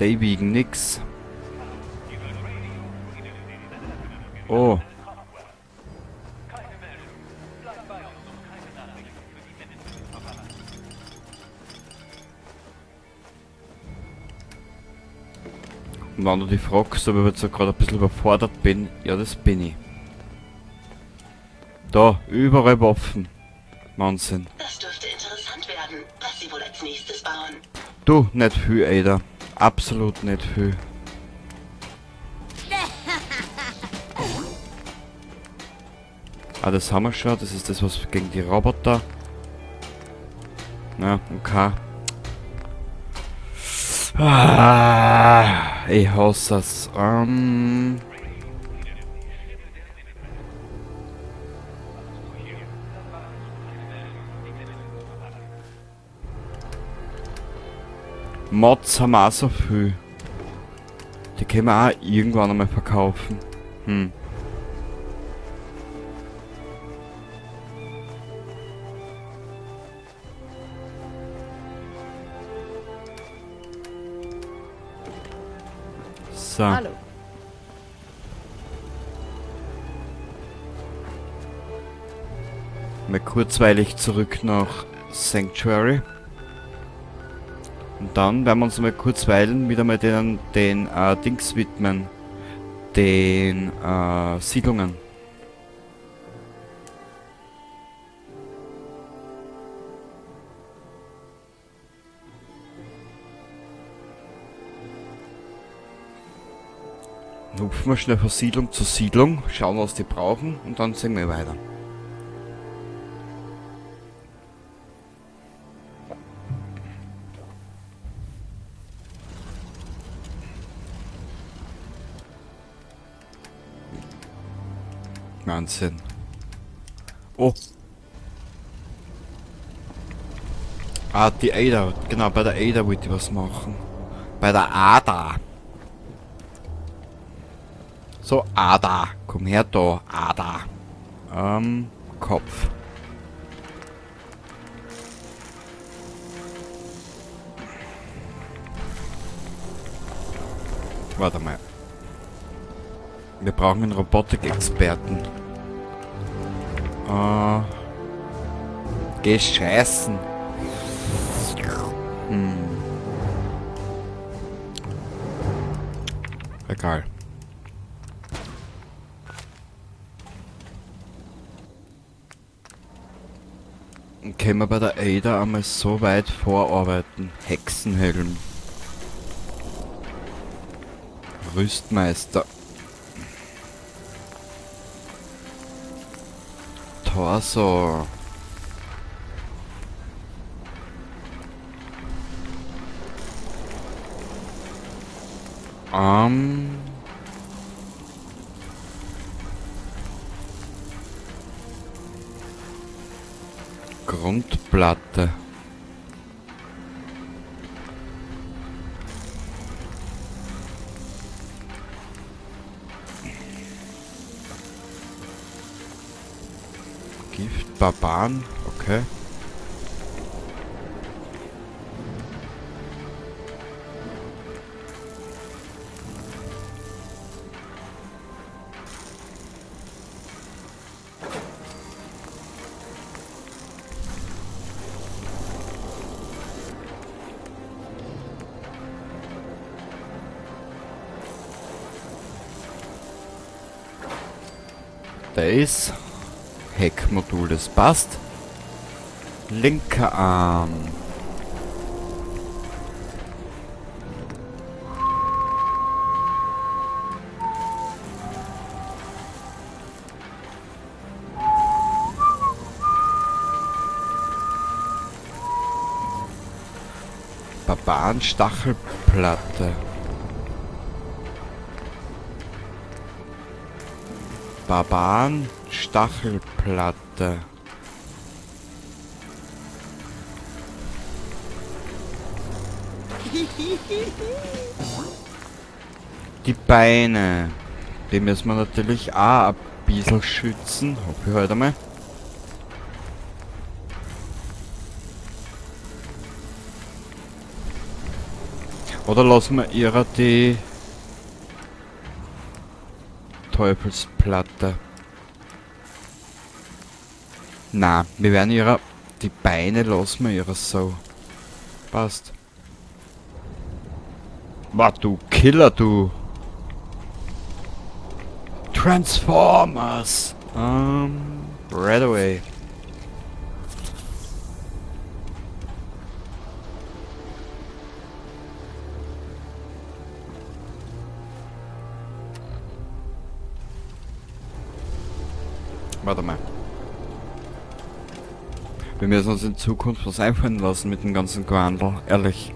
Die wiegen nix. Oh. Und wenn du dich fragst, ob ich jetzt gerade ein bisschen überfordert bin, ja, das bin ich. Da, überall Waffen. Wahnsinn. Das dürfte interessant werden, was sie wohl als nächstes bauen. Du, nicht viel, Ada. Absolut nicht viel. Ah, das haben wir schon. Das ist das, was gegen die Roboter. Ja, okay. Ah, ich hasse es. Mods haben wir auch so viel. Die können wir auch irgendwann einmal verkaufen. Hm. So. Hallo. Mal kurzweilig zurück nach Sanctuary. Und dann werden wir uns mal kurzweilen wieder mal den Dings widmen. Den Siedlungen. Dann hupfen wir schnell von Siedlung zu Siedlung, schauen, was die brauchen und dann sehen wir weiter. Wahnsinn. Oh. Ah, die Ada. Genau, bei der Ada wollte ich was machen. Bei der Ada. So, Ada. Komm her da, Ada. Kopf. Warte mal. Wir brauchen einen Robotik-Experten. Geh scheißen. Egal. Und können wir bei der Ada einmal so weit vorarbeiten. Hexenhelm. Rüstmeister. Torso. Grundplatte. Gift, Barbaren, okay. Da ist Heckmodul, das passt. Linker Arm. Barbaren-Stachelplatte. Barbaren-Stachelplatte. Die Beine. Die müssen wir natürlich auch ein bisschen schützen. Hoffe ich heute einmal. Oder lassen wir ihrer die Teufelsplatte? Na, wir werden ihrer die Beine lassen wir ihrer so. Passt. Wah, du Killer, du. Transformers. Right away. Warte mal. Wir müssen uns in Zukunft was einfallen lassen mit dem ganzen Gewandel, ehrlich.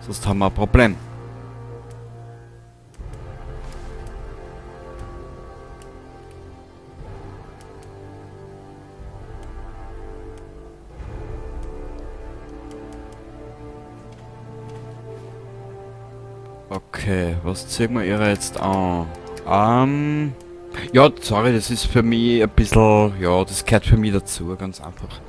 Sonst haben wir ein Problem. Okay, was ziehen wir ihr jetzt an? Ja, sorry, das ist für mich ein bisschen, ja, das gehört für mich dazu, ganz einfach.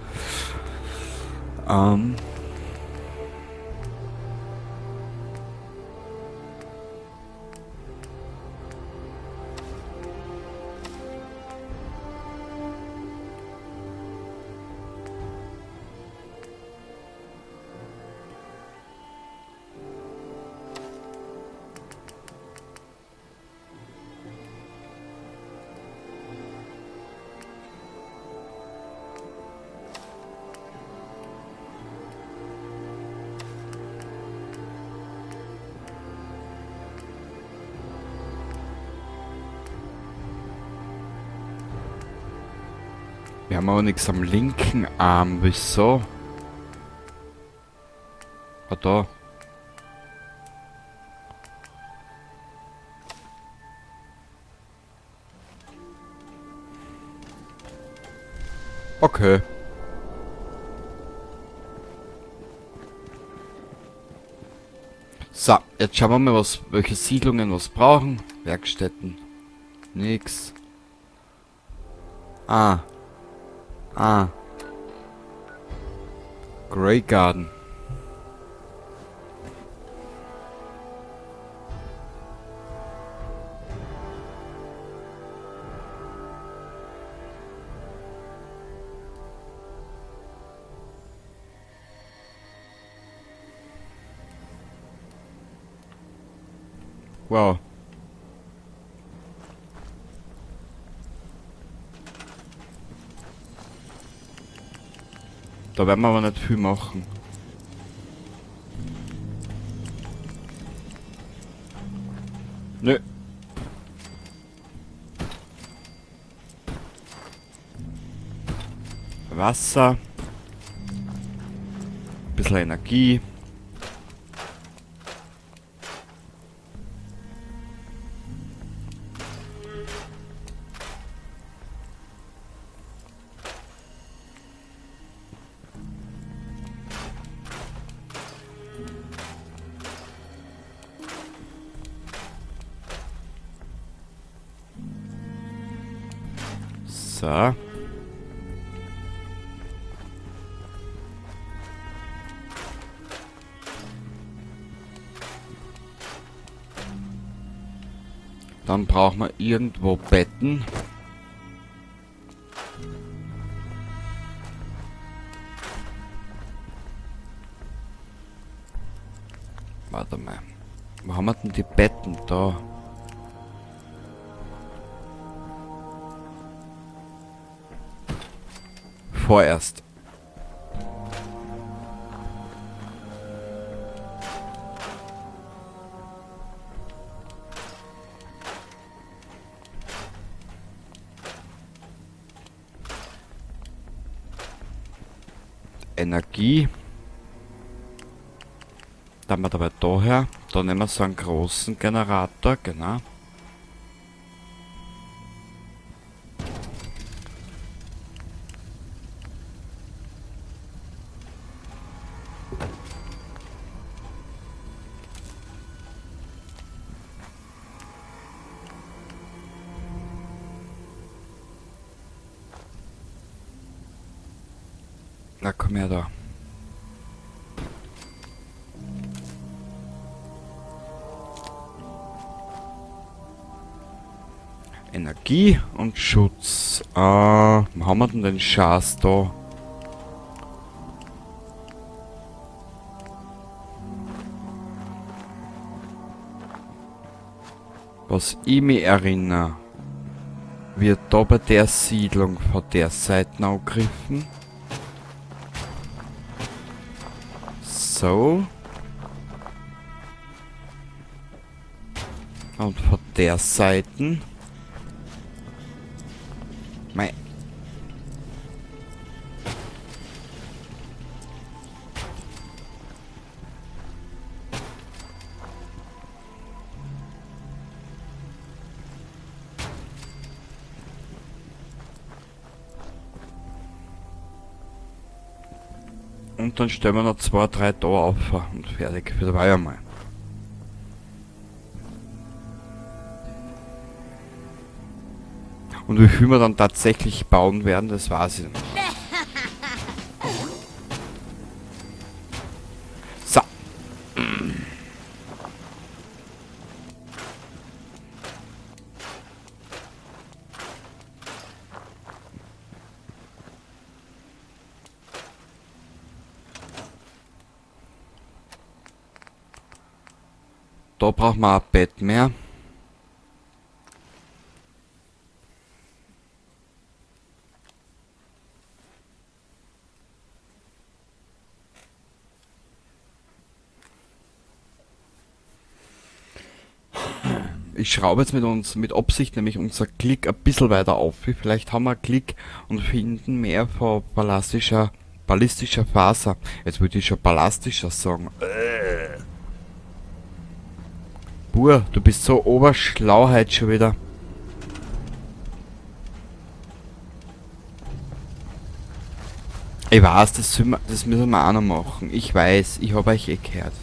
Wir haben aber nichts am linken Arm, wieso? Ah, da. Okay. So, jetzt schauen wir mal, welche Siedlungen was brauchen. Werkstätten. Nix. Ah. Ah. Grey Garden. Wow. Da werden wir aber nicht viel machen. Nö. Wasser. Ein bisschen Energie. So. Dann brauchen wir irgendwo Betten. Warte mal. Wo haben wir denn die Betten da? Vorerst. Energie. Dann wir dabei daher. Da nehmen wir so einen großen Generator, genau. Na komm her da. Energie und Schutz. Wo haben wir denn den Schatz da? Was ich mich erinnere, wird da bei der Siedlung von der Seite angegriffen. So. Und von der Seite. Mei. Und dann stellen wir noch 2, 3 da auf und fertig für dabei einmal. Und wie viel wir dann tatsächlich bauen werden, das weiß ich nicht. So. Da brauchen wir ein Bett mehr. Ich schraube jetzt mit Absicht nämlich unser Klick ein bisschen weiter auf. Vielleicht haben wir einen Klick und finden mehr von ballistischer Faser. Jetzt würde ich schon ballastischer sagen. Bur, du bist so oberschlau heute schon wieder. Ich weiß, das müssen wir auch noch machen. Ich weiß, ich hab euch eh gehört.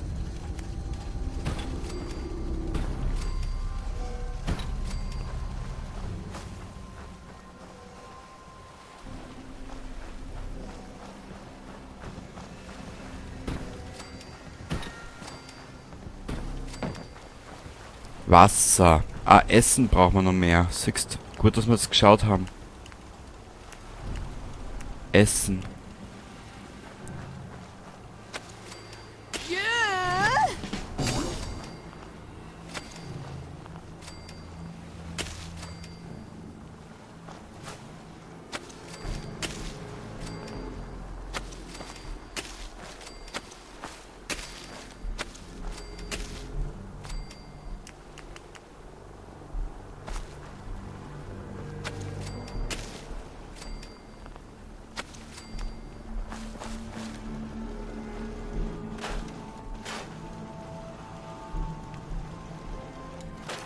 Wasser. Ah, Essen brauchen wir noch mehr. Siehst, gut, dass wir jetzt geschaut haben. Essen.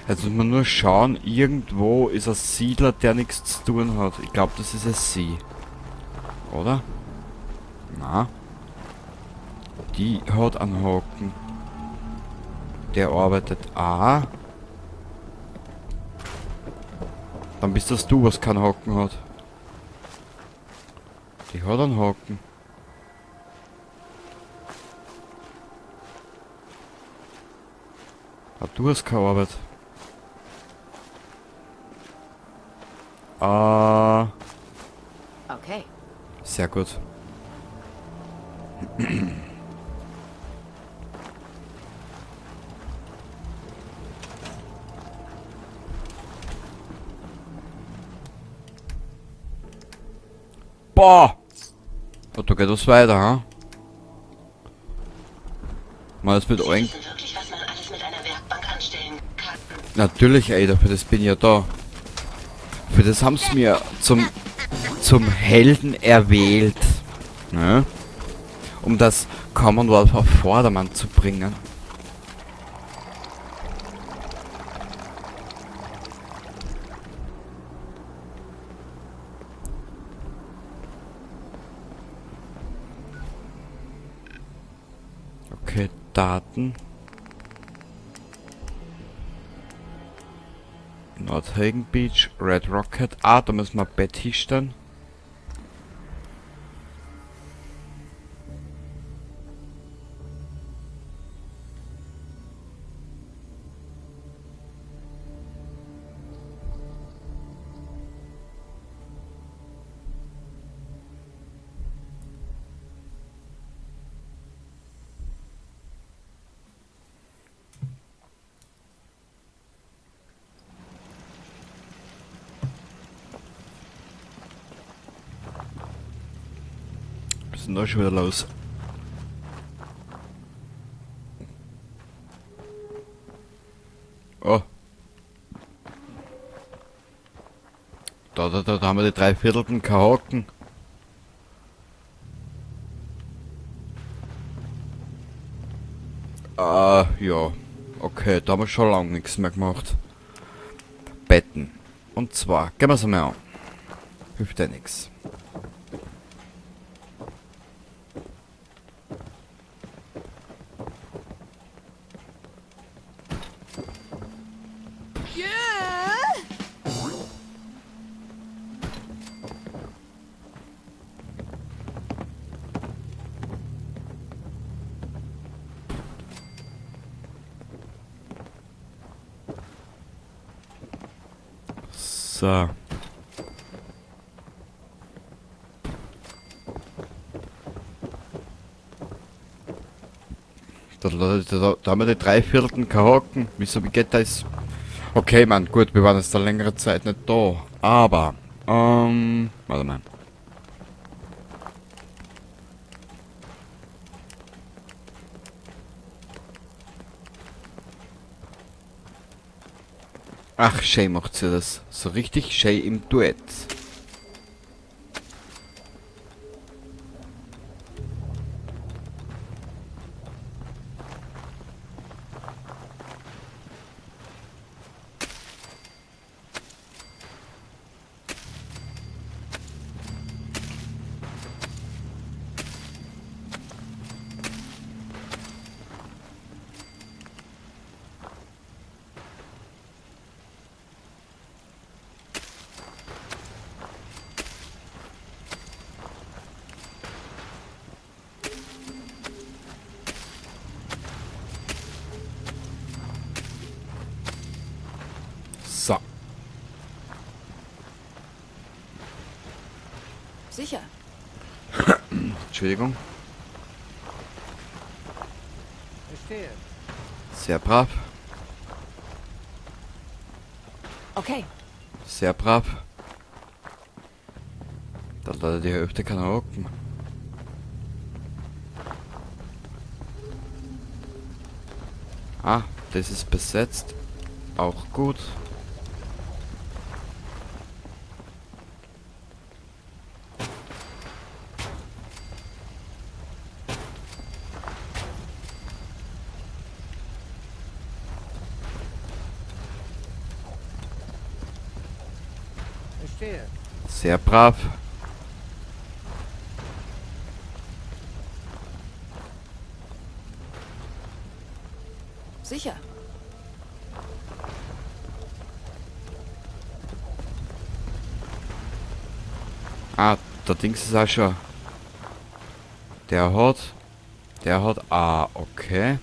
Jetzt muss man nur schauen, irgendwo ist ein Siedler, der nichts zu tun hat. Ich glaub, das ist es sie. Oder? Na. Die hat einen Haken. Der arbeitet auch. Dann bist das du, was keinen Haken hat. Die hat einen Haken. Ah, du hast keine Arbeit. Ah. Okay. Sehr gut. Boah! Oh, da geht was weiter, ha? Mal jetzt mit Sie allen. wissen wirklich, was man alles mit einer Werkbank anstellen kann. Natürlich, Ada, für das bin ich ja da. Für das haben sie mir zum Helden erwählt. Ne? Um das Commonwealth auf Vordermann zu bringen. Okay, Daten. Nordhagen Beach, Red Rocket. Ah, da müssen wir ein Bett hinstellen. Was ist denn da schon wieder los? Oh. Da haben wir die drei Viertelten Kahocken. Ah, ja. Okay, da haben wir schon lange nichts mehr gemacht. Betten. Und zwar, gehen wir es einmal an. Hilft ja nichts. So. Da haben wir die drei Vierteln Kahocken. Wieso, wie geht das? Okay, Mann, gut, wir waren jetzt da längere Zeit nicht da. Aber, warte mal. Ach, schön macht sie das. So richtig schön im Duett. So. Sicher. Entschuldigung. Verstehe. Sehr brav. Okay. Sehr brav. Da hat leider die Hälfte keinen Haken. Ah, das ist besetzt. Auch gut. Verstehe. Sehr brav. Sicher. Ah, der Dings ist auch schon. Der hat. Der hat. Ah, okay.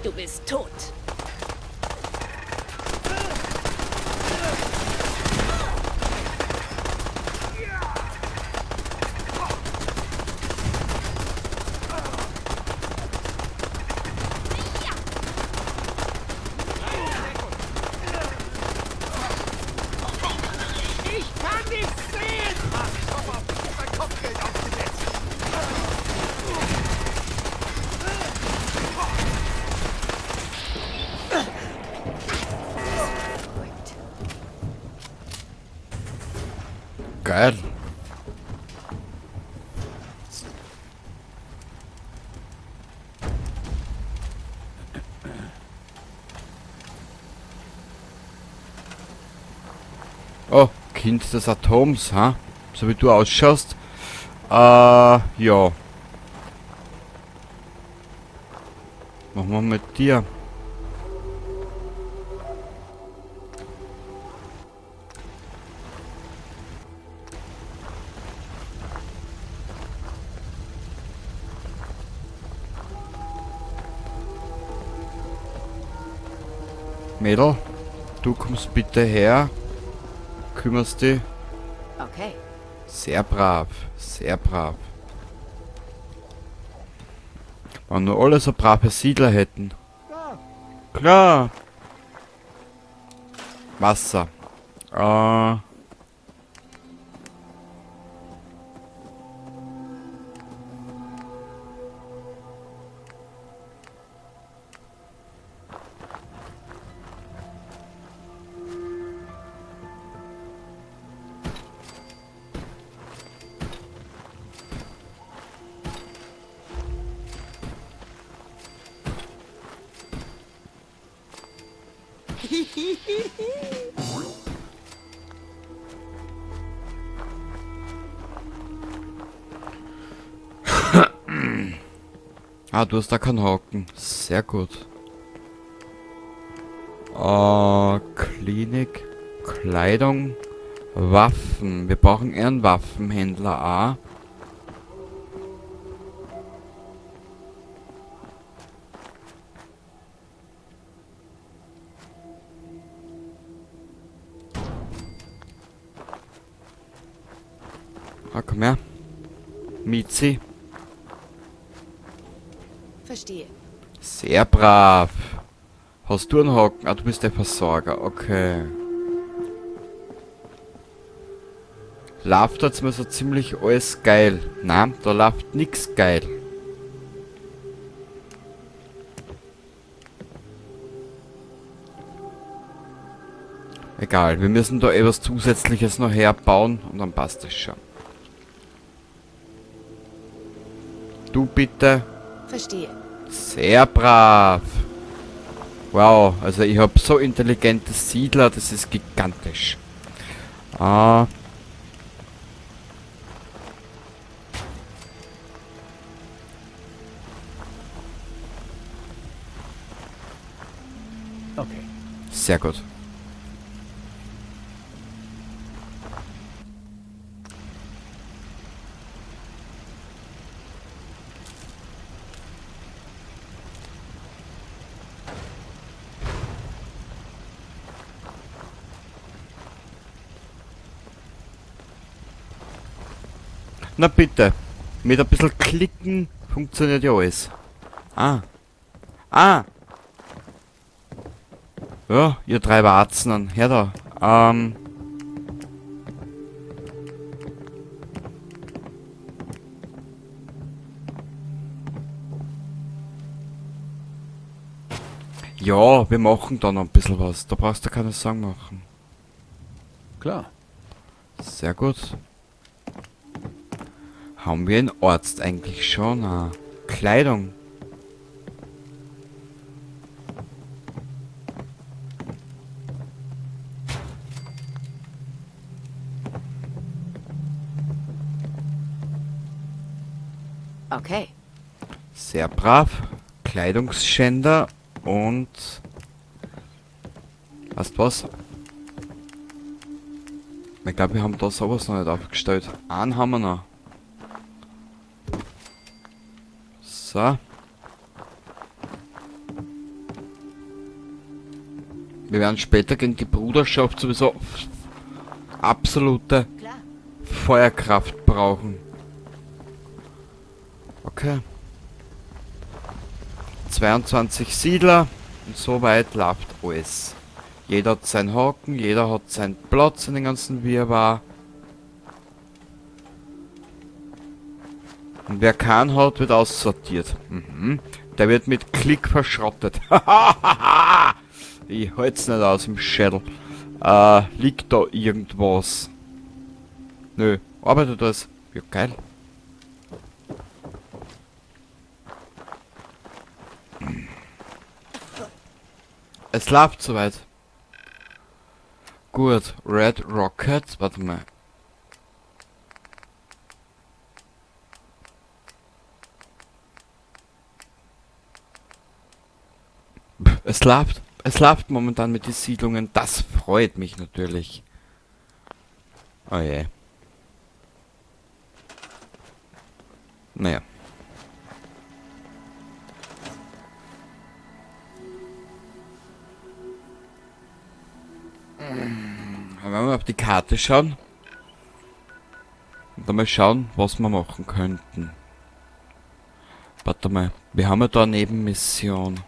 Du bist tot. Ich kann nicht sehen! Ach, ich hoffe, auf dich ist ein Kopfgeld aufgesetzt. Beruhigt. Geil. Oh, Kind des Atoms, ha? So wie du ausschaust. Ja. Machen wir mit dir. Mädel, du kommst bitte her. Kümmerst dich. Okay. Sehr brav, sehr brav. Wenn nur alle so brave Siedler hätten. Klar. Klar. Wasser. Ah, du hast da keinen Haken. Sehr gut. Klinik, Kleidung, Waffen. Wir brauchen eher einen Waffenhändler auch. Ah, komm her. Mizi. Verstehe. Sehr brav. Hast du einen Haken? Ah, du bist der Versorger. Okay. Läuft jetzt mal so ziemlich alles geil. Nein, da läuft nix geil. Egal, wir müssen da etwas Zusätzliches noch herbauen und dann passt das schon. Du bitte. Verstehe. Sehr brav. Wow, also ich hab so intelligente Siedler, das ist gigantisch. Ah. Okay. Sehr gut. Na bitte, mit ein bisschen Klicken funktioniert ja alles. Ah. Ah. Ja, ihr drei Warzen, her da. Ja, wir machen da noch ein bisschen was. Da brauchst du keine Sorgen machen. Klar. Sehr gut. Haben wir einen Arzt eigentlich schon? Ah, Kleidung. Okay. Sehr brav. Kleidungsschänder und... Weißt du was? Ich glaub, wir haben da sowas noch nicht aufgestellt. Einen haben wir noch. So. Wir werden später gegen die Bruderschaft sowieso absolute Klar. Feuerkraft brauchen. Okay. 22 Siedler und soweit läuft alles. Jeder hat seinen Haken, jeder hat seinen Platz in den ganzen Wirrwarr. Und wer keinen hat, wird aussortiert. Der wird mit Klick verschrottet. Ich halt's nicht aus im Schädel. Liegt da irgendwas? Nö, arbeitet das? Ja, geil. Es läuft soweit. Gut, Red Rocket, warte mal. Es läuft. Es läuft momentan mit den Siedlungen. Das freut mich natürlich. Oh je. Naja. Wenn wir auf die Karte schauen und dann mal schauen, was wir machen könnten. Warte mal, wir haben ja da eine Nebenmission.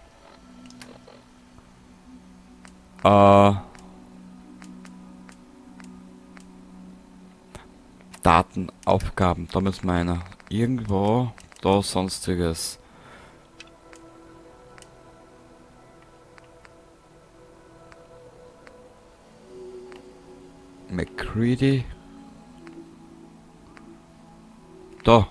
Daten, Aufgaben, da müssen wir einer. Irgendwo, da sonstiges. McCready. Da.